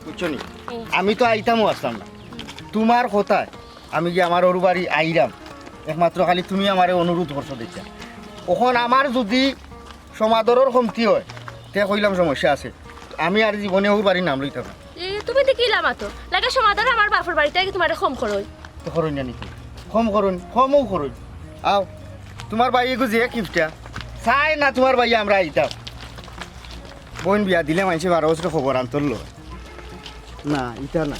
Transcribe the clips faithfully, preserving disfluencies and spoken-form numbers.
বুঝছো নি? হুম। আমি তো আইতামও আসলাম না। হুম। তোমার কথায় আমি যে আমার ওর বাড়ি আইরাম, একমাত্র খালি তুমি আমারে অনুরোধ করছো দেখে। অখন আমার যদি সমাদরর কমতি হয়, তে কইলাম সমস্যা আছে, আমি আর জীবনে ওর বাড়ির নাম লইতাম না। এ, তুমি তো কিলা মাতো? লাগে সমাদর আমার বাপর বাড়িতে আগে তোমারে কম করই। তো করই না নি? কম করই, কমও করই। আও, তোমার ভাই এগু যে কিপটা, চায় না তোমার ভাই আমরা আইতাম। বইন বিয়া দিলে মানষে বারো বছরে খবর আন্তর লয়। না, ইতা না।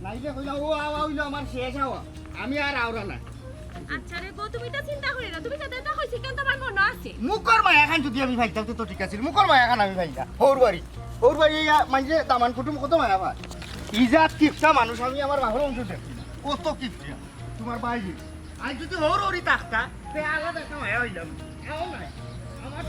নাইলে কইলা, "ও আওয়া অইলো আমার শেষ আওয়া, আমি আর আওরা না।" আচ্ছা রে গো, তুমি তো চিন্তা করি না, তুমি যেটা যেটা কইছি কেন তোমার মনে আছে? মুখর মায়াখান যদি আমি পাইতাম তে তো ঠিক আছিল, মুখর মায়াখান আমি পাই না। হৌর বাড়ি, হৌর বাড়ি ইয়া মানষে দামান কুটুম কত মায়া পায়। ইজাত কিপটা মানুষ, আমি আমার বাপর অংশ দেখি না। কত কিপটা। তোমার বাইরে। আজ যদি হৌর হৌরি থাকতা, তে আলাদা একটা মায়া হইলাম। আও নাই। আমার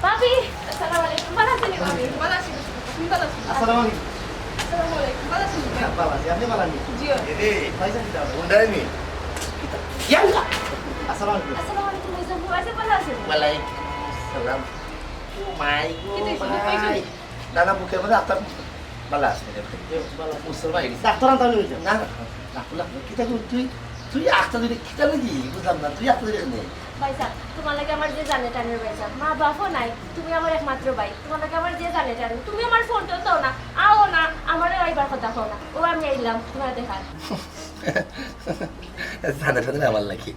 ভাবি, আসসালামু আলাইকুম। ভালা আছইন নি ভাবি? ভালা আছি। তুমি ভালা আছো? আসসালামু আলাইকুম। আসসালামু আলাইকুম। ভালা আছইন নি? ভালা আছি। আপনি ভালা নি? জি। এরে, ভাইজান কিতা? হুন্ডাই নি? কিতা? ইয়া আল্লাহ। আসসালামু আলাইকুম। আসসালামু আলাইকুম, ভাইজান। ভাইজান ভালা আছইন নি? ওয়ালাইকুম আসসালাম। ও মাই গো, কিতা হইছে? মাই। না, না, বুকের মধ্যে আত্মার বালা আছে রে ভাই। মুসলমান হয়ে গেছে। ডাক্তার আনতে হবে। না, না, না, না, না, কিতা করি তুই, তুই আখতা ধরে কিতা লাগি? বুঝলাম না, তুই আখতা ধরে কেনে? ভাইসাব, তোমার লাগি আমার যে জানে টানের ভাইসাব, মা বাপও নাই, তুমি আমার একমাত্র ভাই, তোমার লাগি আমার যে জানে টানে, তুমি আমার ফোন টোন দাও না, আও না, আমারে আইবার কথা কও না, ও আমি আইলাম, তোমার দেখার। জানে টানে আমার লাগি।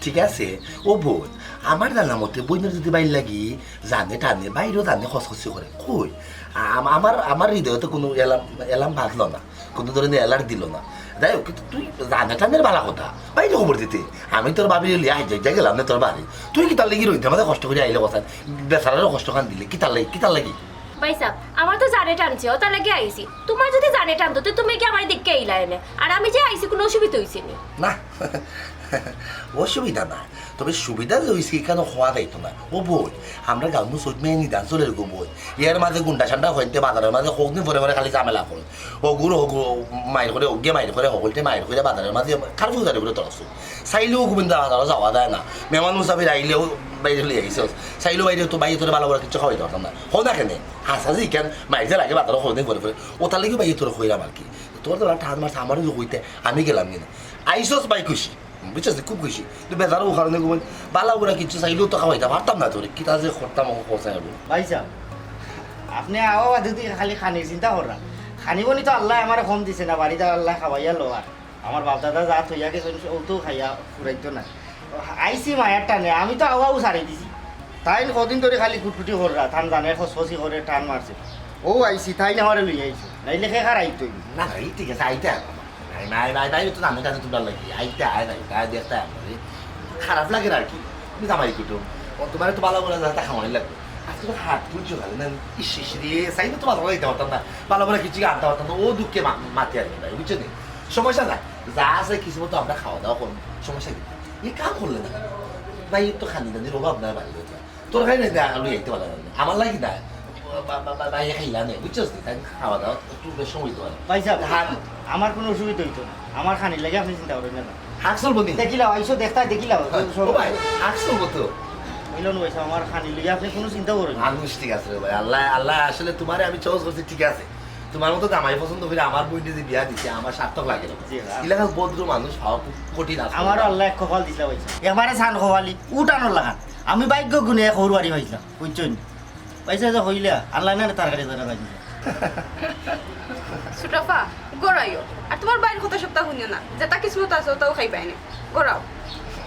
ঠিক আছে, ও বোন, আমার জানা মতে বইনের যদি বাইর লাগি জানে টানে, বাইরেও জানে খসখসি করে। কই? আম-, আমার, আমার হৃদয়ে তো কোনো এলাম, এলাম বাজলো না, কোনো ধরনের alert দিল না। যাই হোক, কিন্তু তুই জানে টানের বালা কথা, বাইরে খবর দিতে। আমি তোর ভাবিরে লইয়া হাইজা হাইজা গেলাম না তোর বাড়ি। তুই কিতার লাগি রইদে মাঝে কষ্ট করি আইলে কথা, বেচারারও কষ্ট খান দিলে, কিতার লাগি, কিতার লাগি? ভাইসাব, আমার তো জানে টানছে, ও তার লাগি আইছি। তোমার যদি জানে টানতো, তো তুমি কি আমার দিকে আইলা এনে? আর আমি যে আইছি, কোনো অসুবিধা হইছে নি? না, অসুবিধা না। তবে সুবিধা যে হইছে, এখানে হওয়া যাইতো না। ও বই, আমরা গাউনো সৈত মেয়ে নিদান চলে এরকম বই। এর মাঝে গুন্ডা সান্ডা হইতে বাজারের মাঝে কতদিন পরে পরে খালি ঝামেলা করে। হগুর হগু মাইর করে, হগুয়ে মাইর করে, হগলতে মাইর করে বাজারের মাঝে কার ফুজারি করে তোর আছে। চাইলেও গোবিন্দ বাজারও যাওয়া যায় না। মেহমান মুসাফির আইলেও বাইরে লই আইছস। চাইলেও বাইরে তো বাইরে তোরে ভালো করে কিছু খাওয়াইতে পারতাম না। হো না কেনে? হাসা যে কেন মাইর যে লাগে বাজারও কতদিন পরে পরে। ও তার লাগি বাইরে তোর কইলাম আর কি। তোর তো ঠান মারছে, আমারও যে কইতে, আমি গেলাম কিনা। আইছস ভাই খুশি। বুঝছস? খুব খুশি। তুই বেজারও কারণে ঘুমাই। বালা বুড়া কিছু চাইলেও তো খাওয়াইতে পারতাম না তোরে। কিতা যে করতাম, ও কোথায় হলো? ভাইসাব, আপনি আওয়া বাদে তুই খালি খানির চিন্তা কররা। খানি বনি তো আল্লাহ আমারে কম দিছে না, বাড়িতে আল্লাহ খাওয়াইয়া লো আর। আমার বাপ দাদা যা থইয়া গেছে, ও তো খাইয়া ফুরাইতো না। আইছি মায়ার টানে, আমি তো আওয়াও ছাড়ি দিছি। তাইন কদিন ধরে খালি কুটকুটি কররা, তান জানে খসখসি করে টান মারছে। ও আইছি, তাইন আমারে লই আইছে। নাইলে কে কার আইতই? না, না, এই ঠিক আছে, আইতে আর নাই, নাই, নাই, নাই, তো জানে টানে তোমরা লাগি। আইতে আয় নাই, তাই দেখতে আয় না রে। খারাপ লাগে আর কি। তুমি জামাই কুটুম। ও তোমার তো ভালো করে যাতে খাওয়াই লাগবে। আজকে তো হাত তুলছো খালি না। ইস, ইস রে, চাইলে তো ভালো দিতে পারতাম না। ভালো করে কিছু আনতে পারতাম না। ও দুঃখে মা-, মাতে আর কি ভাই, বুঝছো নি? সমস্যা নাই। যা আছে কিছু মতো আমরা খাওয়া দাওয়া করবো। সমস্যা কি? এই কাম করলে না। ভাই, এর তো খানি দানির অভাব নাই বাড়িতে। তোর খাই নাই, আলু খাইতে পারলাম না। আমার লাগি না। বা-, বা-, বা-, বাইরে খাইলা নেই, বুঝছস নি? তাই খাওয়া দাওয়া একটু বেশ সময় দিতে পারে। ভাইসাব, হ্যাঁ। আমার কোনো অসুবিধা হইতো না। আমার খানির লাগি আপনি চিন্তা করবেন না। হাক চলবো নি? দেখিলাও, আইসো দেখতা দেখিলাও। হ্যাঁ, সব ও ভাই, হাক চলবো তো। মিলন ভাইসাব, আমার খানির লাগি আপনি কোনো চিন্তা করবেন না। মানুষ ঠিক আছে রে ভাই। আল্লাহ, আল্লাহ আসলে তোমারে আমি চয়েস করছি, ঠিক আছে। তোমার মতো জামাই পছন্দ করে আমার বইনে যে বিয়া দিছে, আমার সার্থক লাগে না। জি, হ্যাঁ। এলাকার ভদ্র মানুষ পাওয়া খুব কঠিন আছে। আমারও আল্লাহ এক কপাল দিছে ভাইসাব। একবারে সান কপালি, উঠানোর লাগান। আমি ভাগ্য গুণে এক হৌর বাড়ি পাইছিলাম, বুঝছো নি? পয়সা যে হইলা, আল্লাহ না তরকারি ধরে পাইনি। সুটফা, গড়াইও। আর তোমার বাইর কথা সপ্তাহ শুনিও না। যেটা কিসমত আছে, ওটাও খাইবায় না। গড়াও।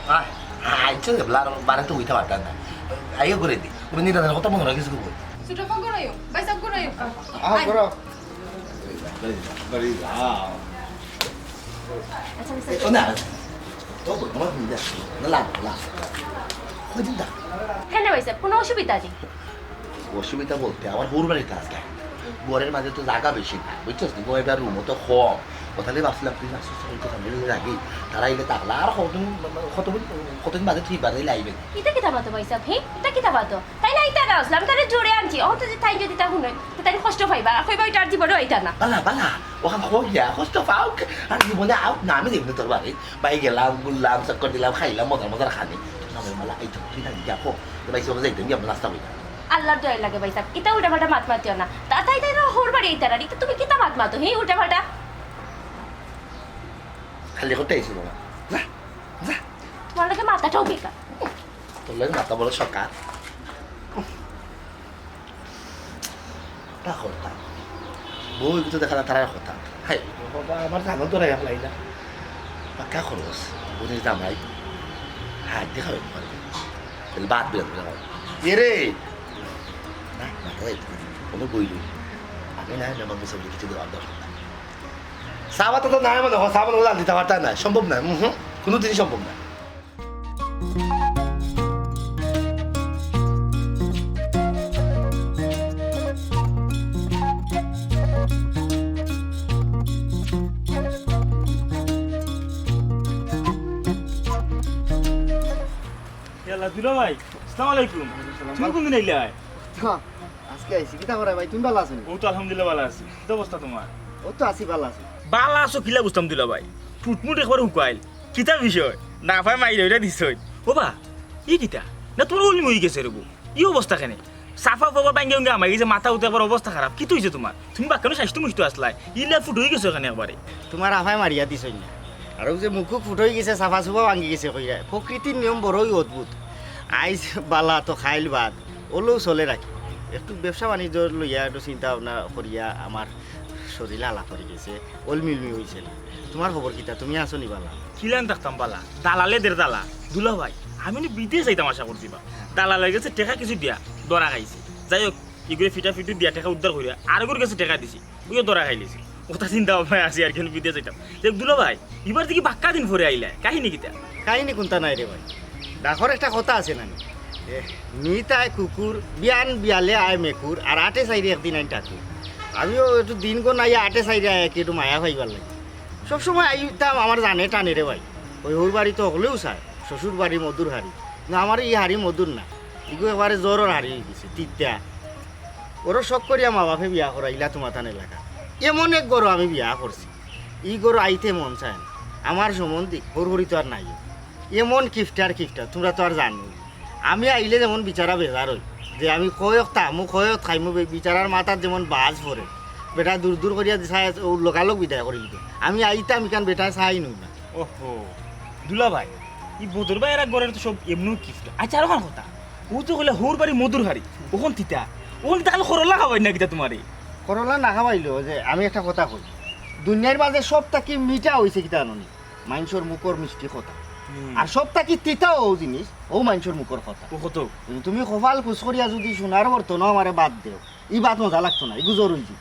আয়, আয়, আচ্ছা, যে ব্লার বারে তো উঠা পারতাম না। আইও করে দি। তুমি নিয়ে দাদা কথা মনে রাখিস গো। সুটফা, গড়াইও। ভাইসাব, গড়াইও। আহ, আয়। গড়াও। আচ্ছা, ভাইসাব। ও না, ও বল, আমার হুন্ডা। না, লাগ, লাগ। কই দিন দা? কেন ভাইসাব, কোনো অসুবিধা নেই? অসুবিধা বলতে আমার হৌর বাড়িতে আজকে ঘরের মাঝে তো জায়গা বেশি না, বুঝছস নি? ঘরের রুমও তো কম। ও তাহলে ভাবছিলাম তুই আসছিস, আমি তো ফ্যামিলি রাখি, তারা এলে তাহলে আর কতদিন, কতদিন, কতদিন বাদে তুই বাড়ি আইবে? এটা কিতা মাতো ভাইসাব? হে, এটা কিতা মাতো? তাই না, এটা না আসলে আমি তাহলে জোরে আনছি। ও তো যে তাই যদি তা শুনে, তো তাই কষ্ট পাইবা, আর কইবা এটা আর জীবনে হইতা না। বালা, বালা, ওখান হোক গিয়া, কষ্ট পাও, আর জীবনে আউক না, আমি দেখবো তোর বাড়ি। বাই গেলাম, ঘুরলাম, চক্কর দিলাম, খাইলাম, মজার মজার খানি। আমার মালা, এই তো, তুই না, যা, কো। এ ভাই, সব যাইতে, আমি আপনার রাস্তা বইটা। আল্লাহর দয়া লাগে ভাইসাব, ইতা উল্টা পাল্টা মাত মাতিও না। তা-, তাই তাই না, হউর বাড়ি ইতার আর, ইতা তুমি কিতা মাত মাতো, হে, উল্টা পাল্টা? খালি করতে আইসি বাবা। যা, যা। তোমার লগে মাথাটাও বেকার। তোর লগে মাথা বড় সকার। তা করতাম। বউ একটু দেখা না, তারার কথা। হাই, বাবা, আমার জানো তো রাই আপনাই না। পাক্কা খরচ। বুঝিস দাম নাই। হ্যাঁ, দেখা হবে পরে। তাহলে বাদ বিরাট করে আমার। এ রে! না, মাথা যাইতো না। কোনো বই নেই। আমি না, মেহমান মুসাফির কিছু দেওয়ার দরকার নাই। চা পাতা তো নাই মনে হয়, চা পাতা জানতে পারতাম না। সম্ভব না। হুম, হুম। কোনোদিনই সম্ভব না। ইয়াল্লা, দুলা ভাই, আসসালামু আলাইকুম। তুমি কোন দিন আইলা? তো, আজকে আইছি। কিতা করায় ভাই, তুমি ভালা আছো নি? ও তো আলহামদুলিল্লাহ ভালা আছি। কিতা অবস্থা তোমার? ও তো আছি, ভালা আছি। ভালা আছো কিলা বুঝতাম দুলা ভাই? ফুটমুট একবার হুকাইল। কিতা বিষয়? না পায় মাইর অইরা দিছইন। ও বা, ই কিতা? না, তোমার অইল মি অই গেছে রে বউ। ই অবস্থা কেনে? সাফা ফবা ভাঙ্গি ভাঙ্গি হামাই গেছে, মাথা উঠে একবার অবস্থা খারাপ। কিতা অইছে তোমার? তুমি বাক্কানো স্বাস্থ্য মুষ্ট আছলায়। ইলা ফুট অই গেছো কেনে একবারে? তোমার আফায় মারিয়া দিছইন না। আর অউ যে মুখুক ফুট অই গেছে, সাফা সুফা ভাঙ্গি গেছে কইরা। প্রকৃতির নিয়ম বড়ই অদ্ভুত। আইজ বালা তো খাইল বাদ, অলেও চলে রাখি। একটু ব্যবসা বাণিজ্য লইয়া একটু চিন্তা ভাবনা করিয়া আমার শরীর আলা পড়ি গেছে, অইল মি অই গেছে না। তোমার খবর কিতা? তুমি আছো নি বালা? কিলান থাকতাম বালা? দালালে দের দালা। দুলা ভাই, আমি নু বিদেশ যাইতাম আশা করছি বা। দালালে গেছে টেকা কিছু দিয়া, ধরা খাইছি। যাই হোক, ইগুরে ফিটা ফিটু দিয়া টেকা উদ্ধার করিয়া আরগুর গেছে টেকা দিছি। অইও ধরা খাইলিছি। অতা চিন্তা ভাবনায় আছি আর কি, বিদেশ যাইতাম। যাই হোক দুলা ভাই, ইবার দেখি বাক্কা দিন পরে আইলায়, কাহিনী কিতা? কাহিনী কুন্তা নাই রে ভাই, ডাকর একটা কথা আছে না নি? এ, নিত আয় কুকুর, বিয়ান বিয়ালে আয় মেকুর, আর আটে চাইরে একদিন আইন ঠাকুর। আমিও একটু দিন গো নাই, আটে চাইরে আয় কি একটু মায়া পাইবার লাগি। সবসময় আইতাম আমার জানে টানে রে ভাই। ওই হউর বাড়ি তো হকলেউ চায়, শ্বশুর বাড়ি মধুর হাড়ি, কিন্তু আমার ই হাড়ি মধুর না, ইগু একবারে জহরর হাড়ি অই গেছে, তিতা। ওরও শখ করিয়া মা বাপে বিয়া করাইলা তোমার তান এলাকা। এমন এক ঘরো আমি বিয়া করছি, ই ঘরো আইতে মন চায় না। আমার সম্বন্ধী হউর হউরি তো আর নাই। এমন কিপটার কিপটা, তোমরা তো আর জানো। আমি আইলে যেমন বিচারা বেজার অই, যে আমি কয়ক তামু, কয়ক খাইমু, বে-, বিচারার মাথাত যেমন বাজ পড়ে। বেটা দূর দূর করিয়া চায়, অউ লগালগ বিদায় করি দিত। আমি আইতাম ইখান বেটায় চাই নু না। ওহো, দুলা ভাই, ই বদর ভাই এরা ঘরের তো সব এমনেউ কিপটা। আচ্ছা, আর অখান কথা, অউ তো কইলা হউর বাড়ি মধুর হাড়ি, অখন তিতা, অখন তিতা খালি করলা খাওয়াই না কিতা তোমারে? করলা না খাওয়াইলেও যে আমি একটা কথা কই, দুনিয়ার মাঝে সব থাকি মিঠা অইছে কিতা জানো নি? মাইনষর মুখর মিষ্টি কথা। হুম। আর সব থাকি তিতাও অউ জিনিস, অউ মাইনষর মুখর কথা। ও কত? তুমি কপাল খুশ করিয়া যদি সোনার বর্তনও আমারে বাদ দেও, ই বাদ মজা লাগতো না, ই গুজর অইছে।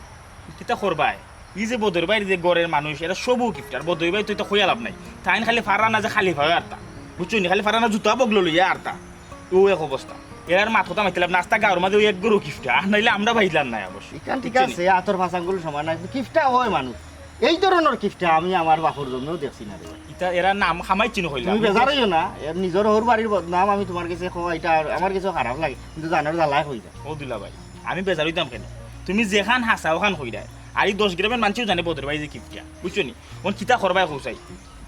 কিতা করবায়? ই যে বদর ভাইর যে ঘরের মানুষ, এরা সবউ কিপটা। আর বদর ভাই তো ইতা কইয়া লাভ নাই। তাইন খালি ফারা না যে খালি পায়ে আরতা। বুঝছো নি? খালি ফারা না জুতা বগলো লইয়া আরতা। অউ এক অবস্থা। এরার মাত কথা মাতিলাম না, আস্তা গাঁওর মাঝে অউ এক ঘরো কিপটা। আর নাইলে আমরা পাইলাম না অবশ্য। ইখান ঠিক বুঝছো নি? আছে, আতর পাঁচ আঙ্গুল সমান না, কিন্তু কিপটা অয় মানুষ। এই ধরনর কিপটা আমি আমার বাপর জন্মেও দেখছি না রে ভাই। ইতা এরা নাম হামাইছি না কইলাম। তুমি বেজার অইও না, এর নিজর হউর বাড়ির বদনাম আমি তোমার গেছে কওয়া, ইটা আমার গেছেও খারাপ লাগে, কিন্তু জানর জ্বালায় কইরায়। ও দুলা ভাই, আমি বেজার অইতাম কেনে? তুমি যেখান হাছা অখান কইরায়। আর ই দশ গ্রামর মানষেও জানে বদর ভাই যে কিপটা, বুঝছো নি? অখন কিতা করবায় কও চাই?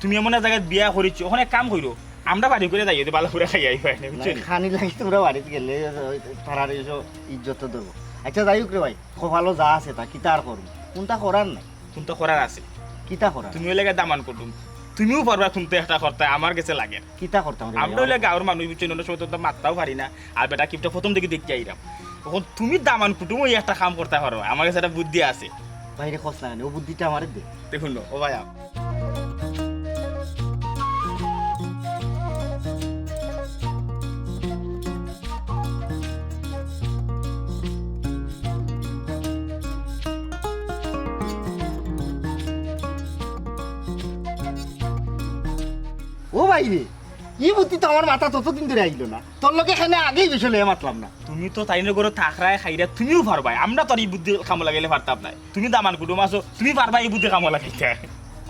তুমি এমন এক জাগাত বিয়া করিছো, অখন এক কাম কইরো, আমরা বাড়ি করি যাইও, ভালা করি খাইয়া আইবায় নে, বুঝছো নি? খানি লাগি তোমরা বাড়িত গেলে, তারার ইজ্জত তো ধরবো। আচ্ছা, যাই হউক রে ভাই, কপালো যা আছে তা, কিতা আর করমু? কুন্তা করার নাই। কুন্তা করার আছে। কিতা করার? তুমি অইলাগি দামান কুটুম, তুমিও পারবায় কুন্তা একটা করতায়, আমার গেছে লাগের। কিতা করতাম রে ভাই? আমরা অইলে গাঁওর মানুষ, বুঝছো নি, অনেক সময় তো মাততাও পারি না। আর বেটা কিপটা প্রথম থাকি দেখিয়া আইরাম। অখন তুমি দামান কুটুম অইয়া একটা কাম করতায় পারবায়, আমার গেছে একটা বুদ্ধি আছে। ভাইরে কস না কেনে, অউ বুদ্ধিটা আমারে দে। দেখুন না, ও ভাই, আ- ও ভাইরে, ই বুদ্ধি তো আমার মাথাত অতদিন ধরি আইলো না। তোর লগে কেনে আগেই বিষয় লইয়া মাতলাম না। তুমি তো তাইনর ঘরো থাকরায়, খাইরায়, তুমিও পারবায়। আমরা তো আর ই বুদ্ধি কামো লাগাইলে পারতাম নায়। তুমি দামান কুটুম আছো, তুমি পারবায় ই বুদ্ধি কামো লাগাইতায়।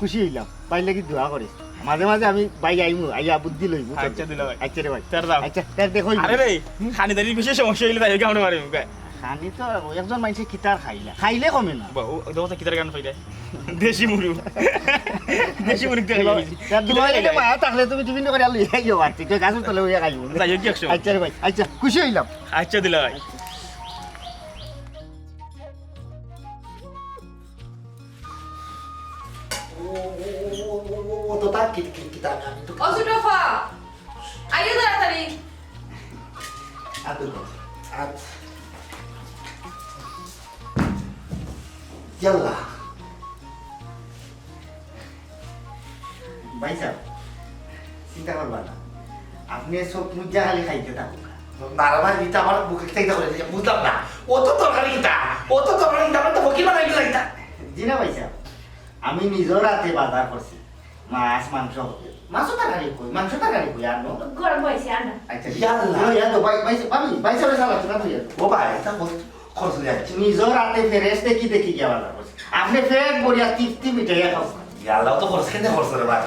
খুশি অইলাম, ভাইর লাগি দোয়া করিস। মাঝে মাঝে আমি ভাই আইমু, আইয়া বুদ্ধি লইমু। আচ্ছা দুলা ভাই। আচ্ছা রে ভাই। তার দাও। আচ্ছা, তার দেখো। আরে রে, খানিদারির বেশি সমস্যা অইলে তাই কেমন পারে মুখে? খানি তো একজন মানষে কিতার খাইলা, খাইলে কমে না। বা, ও, ও দেখো তো কিতার গান কইরায়। দেশি মুরগ। দেশি মুরগ দিয়া খাইলাম। তোমার লাগে মায়া থাকলে তুমি টিফিন করে লইয়া আইও বাড়িত, গাছর তলে বইয়া খাইও। যাই হোক, একশো। আচ্ছা রে ভাই, আচ্ছা, খুশি অইলাম। আচ্ছা দুলাভাই। ও, ও, ও, ও, ও, ও, ও, তো তার কি, কি, কি তার, আমি তো ও ছোট ফা, আইও তাড়াতাড়ি। আব্দুল কত? আচ্ছা। ইয়াল্লা। ভাই সাহেব, চিন্তা করবা না। আপনে চোখ মুজিয়া খালি খাইতে থাকুক। না রে ভাই, ইটা আমার বুকে চাইতে করে দিছে, বুঝলাম না। অত তরকারি কিতা? অত তরকারি কিতা? আমার তো ফকির বানাই দিলা কিতা? জি না ভাই সাহেব, আমি নিজর হাতে বাজার করছি। মাছ, মাংস, মাছও তরকারি কই, মাংস তরকারি কই, আনো। গরম হয়েছে, আনো। আচ্ছা, ইয়াল্লা। ইয়া তো ভাই, ভাই, ভাবি, ভাই সাহেব, সালাদ, সালাদ, ইয়া। ও ভাই, ইটা কত খরচ অইয়া যাচ্ছে। নিজর হাতে ফ্রেশ দেখি দেখি গিয়া বাজার করছি। আপনে পেট ভরিয়া তৃপ্তি মিটাইয়া খাও। ইয়াল্লা, অত খরচ কেনে খরচ রে ভাই?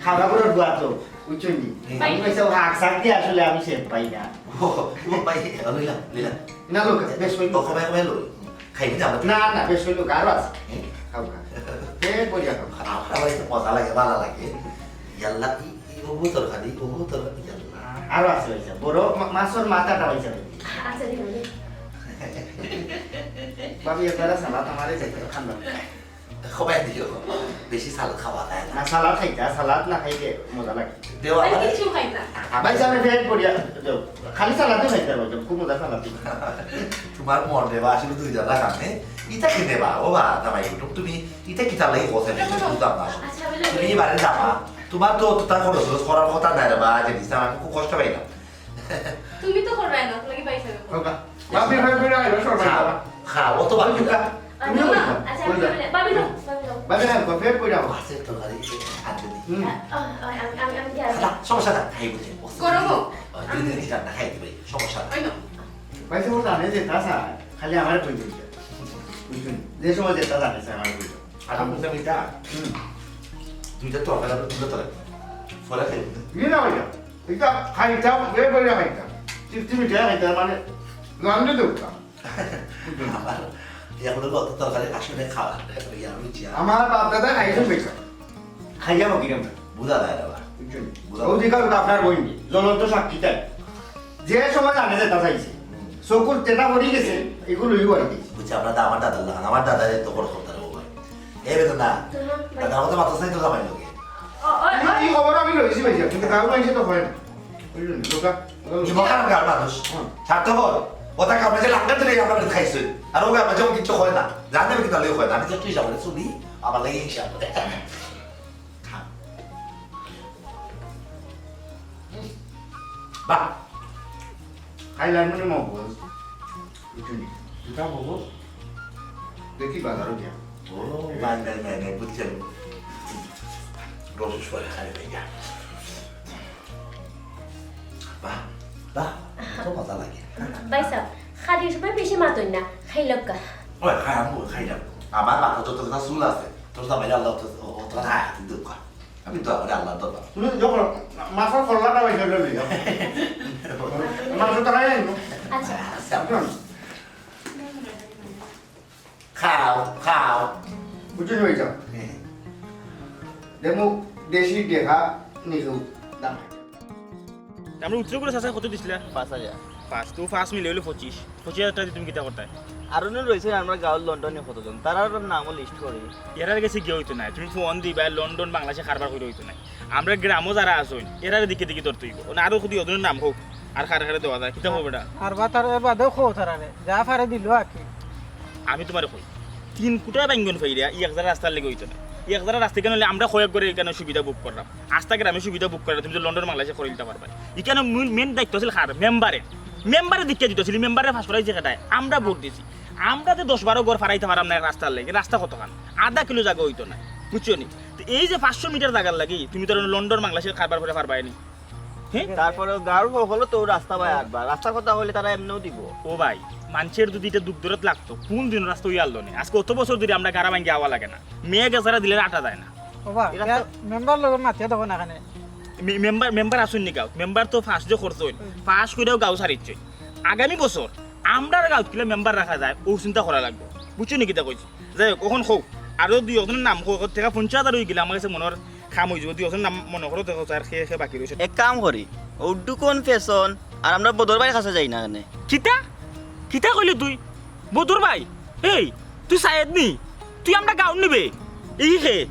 খাওয়া পড়ার দোয়া তো, বুঝছইন নি? হুম। আমি কইছি, ও হাক সাক দিয়া আসলে আমি শেফ পাই না। ও, ও ভাই, লইলাম, লইলাম। না, লোক, বেশ অইলো। ও, কমাই, কমাই লই। খাইবি না আমরা? না, না, বেশ অইলো, আরো আছে। হুম। খাও, খাও। পেট ভরিয়া খাও। আমার ভাই তো মজা লাগে, ভালা লাগে। ইয়াল্লা, ই, ই, ও তরকারি, ও তরকারি, ইয়াল্লা। আরো আছে, অইছে। বড় মা-, মাছর মাথাটা অইছে। আচ্ছা, দিব, দিব। ভাবি, এবারে সালাদ আমারে যাইতে ঠান্ডা। সবাই দিও, বেশি সালাদ খাওয়া যায় না। না, সালাদ খাইতা, সালাদ না খাইলে মজা লাগে। দেওয়া আমি হয়। কিচ্ছু খাই না। ভাই সাহেব, পেট ভরিয়া দেও। খালি সালাদই খাইতা পারবা, খুব মজা সালাদ দিবা। তোমার মন দেবা, আসলে দুই জায়গা কামে। ইটা কি দেবা? ও বা, জামাই কুটুম, তুমি ইটা কিতার লাগি বসে? এটা তো বুঝলাম না। আচ্ছা, বলে তুমি এবারে যাবা, তোমার তো অতটা খরচ খরচ করার কথা নাই রে বা, জিনিস আমি খুব কষ্ট পাইলাম। তুমি তো করবায় না, তোমাকে পাইছে না। বাবা, বাপি ভাই করে আইলো, সব খাও, খাও, অত বাপি না। আচ্ছা, তুমিও বলবা, আচ্ছা, বলবা। আমি বলে, ভাবি দাও, ভাবি দাও। ভাবি না, কফি করে আও। মাছের তরকারি, আনতে দিই। হুম। আ, আ, আমি, আমি, আমি দিয়ে আসি। না, সমস্যা নাই, খাই বুঝে। গরম হোক। ওই, দুই দিন রান্না খাই দিবে, সমস্যা নাই। ওই না। ভাই, সে জানে যে তা স্যার, খালি আমারে কই দিবে। বুঝলেন? যে সময় যেটা জানে স্যার, আমারে কই দিবে। আর আমি বুঝলাম এটা। হুম। দুইটা তরকারি, দুইটা তরকারি। ফলে খাই। ইয়ে না ভাইয়া, এটা খাইতাম, এ করে খাইতাম। তৃপ্তি মিটাই খাইতাম, মানে, রান্ধে দেবতাম। আমার এখন হলো অত তরকারি আসলে খাওয়া, ইয়া, রুচি আর আমার বাপ দাদা খাইছেন বেশি। খাইয়া বাকি আমরা। বুঝা যায় না বা। বুঝা ও দিকে আপনার বই নেই, জ্বলন্ত সাক্ষী তাই। যে সময় জানে যেটা চাইছে, হুম। চকুর তেটা পড়ি গেছে, এগুলো লইব আর কি। বুঝছি, আপনার দা-, আমার দাদার লাগান, আমার দাদার তো বড় সর্দার ও ভাই। এ বেতন না, হুম, ভাই। দাদার মতো মাথা চাই তো জামাই লোকে। ও, ও, এই, ও। এই খবর আমি লইছি ভাই, কিন্তু কারো মাইসে তো হয় না। বুঝলেন? লোকা, লোকা কি মহান গার মানুষ? হুম। স্বার্থপর। ওটা কামড়ে যে লাঙ্গা তুলে আমরা খাইছি। আর ওকে আমরা যখন কিচ্ছু হয় না। জানে কি তাহলে হয় না। আমি তো একটু হিসাব করে শুনি, আমার লাগে হিসাব করে। বাহ। খাইলাম মানে মগজ। বুঝলি? দুটা মগজ। দেখি বাজারও গিয়া। ও, নাই, নাই, নাই, নাই, বুঝছেন? রস করে খাই ভাইয়া। বাহ, বাহ, তো মজা লাগে। ভাই সাহেব, খালি সময় বেশি মাতইন না, খাইলাম কা। ওই, খাই, আমি খাইলাম। আমার মাথা যত কথা চুল আছে, তোর জামাইরে আল্লাহ তো, ও, ও, তোর হাত দিতে দোকা। আমি দোয়া করি আল্লাহর দরবার। তুমি যখন মাথার কল্লাটা ওই জন্য নিয়ে যাও। মাংস তো খাই আনবো। আচ্ছা। আচ্ছা। খাও, খাও। বুঝলি হয়ে যাও। হ্যাঁ। দেখো, দেশি দেখা নিচু দাম। আমরা উত্তর করে চাচা কত দিছিলা? পাঁচ হাজার। পাঁচ, তো পাঁচ মিলে হইলো পঁচিশ। পঁচিশ হাজার টাকা দিয়ে তুমি কিতা করতায়? আরো রয়েছে আমরা গাঁওর লন্ডনে কতজন, তারার নামও লিস্ট করি। এরার গেছে গিয়া হইতো না, তুমি ফোন দিবা, লন্ডন, বাংলাদেশে কারবার করে হইতো না। আমরা গ্রামও যারা আছইন, এরারে দিকে দিকে ধরতে হইব। ওনা আরো খুদি ওদের নাম হোক, আর কারে কারে দেওয়া যায়, কিতা হবে এটা? আর বা তার এর বাদেও খো তারারে, যা পারে দিল আর কি। আমি তোমারে কই, তিন কুটা বাইঙ্গন ফাইরা, ই এক জারা রাস্তার লেগে হইতো না। ই এক জারা রাস্তা কেন হইলে আমরা কয়েক করে এখানে সুবিধা ভোগ করলাম। আস্তা গ্রামে সুবিধা ভোগ করলাম, তুমি তো লন্ডন বাংলাদেশে করে দিতে পারবা। এখানে মেইন, মেইন দায়িত্ব আছিল কার? মেম্বারের। মেম্বারে দিকে দিতে আছিল, মেম্বারে পাশ করাইছে কেটায়? আমরা ভোট দিছি। আমরা যে দশ বারো ঘর ফারাইতে পারলাম না এক রাস্তার লেগে, রাস্তা কতখান? আধা কিলো জাগা হইতো না, বুঝছো নি? তো এই যে পাঁচশো মিটার জাগার লাগি, তুমি তো আর লন্ডন বাংলাদেশে কারবার করে পারবায় নি। হ্যাঁ? তারপরে গাঁওর হকলও তো রাস্তা বায় আটবা। রাস্তার কথা হইলে তারা এমনেও দিব। ও ভাই, মানষের যদি এটা দুখ দরদ লাগতো, কোন দিন রাস্তা হইয়া আনলো নি? আজকে অত বছর ধরে আমরা গাড়া ভাঙ্গি আওয়া লাগে না। মেয়ে গেছারা দিলে আটা যায় না। ও ভাই, এরা তো মেম্বার লোকের মাতিয়া দেখো না এখানে। মে-, মেম্বার, মেম্বার আসুন নি গাঁও। মেম্বার তো পাশ যে করছইন, হুম। পাশ করেও গাঁও ছাড়িচ্ছইন। আগামী বছর আমরার গাঁওত কিলা মেম্বার রাখা যায়, ও চিন্তা করা লাগবো। বুঝছো নি কিতা কইছি? যাই হোক, অখন কও, আরো দুই একজনর নাম কও, কও, টেকা পঞ্চাশ হাজার অইগেলে আমার গেছে মনে অর কাম অইযিবো। দুই একজনর নাম মনে করো, দেখো, আর কে কে বাকি রইছে। এক কাম করি, উড্ডু কোন ফ্যাশন আর আমরা বদর ভাইর কাছে যাই না কেনে? কিতা? কিতা কইলে তুই? বদর ভাই? এই, তুই সায়েদ নি? তুই আমরা গাউর নিবে? এই হে?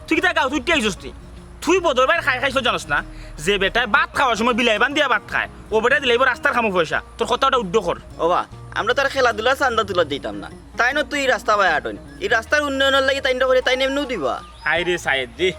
তুই কিতা গাউত উঠি আইছস নি? তুই বদর ভাইর খাই খাইছস জানোস না? যে বেটায় ভাত খাওয়ার সময় বিলাই বান্ধিয়া ভাত খায়, অউ বেটায় দিলাইবো রাস্তার কামো পয়সা। তোর কথা অটা উড্ডু কর। ওবা, আমরা তো আর খেলাধুলা চান্দা তুলাত যাইতাম না। তাইন তো ই রাস্তা বায় আটইন। ই রাস্তার উন্নয়নর লাগি তাইনরে কইলে তাইন এমনেউ দিবা। হায়রে সায়েদ রে,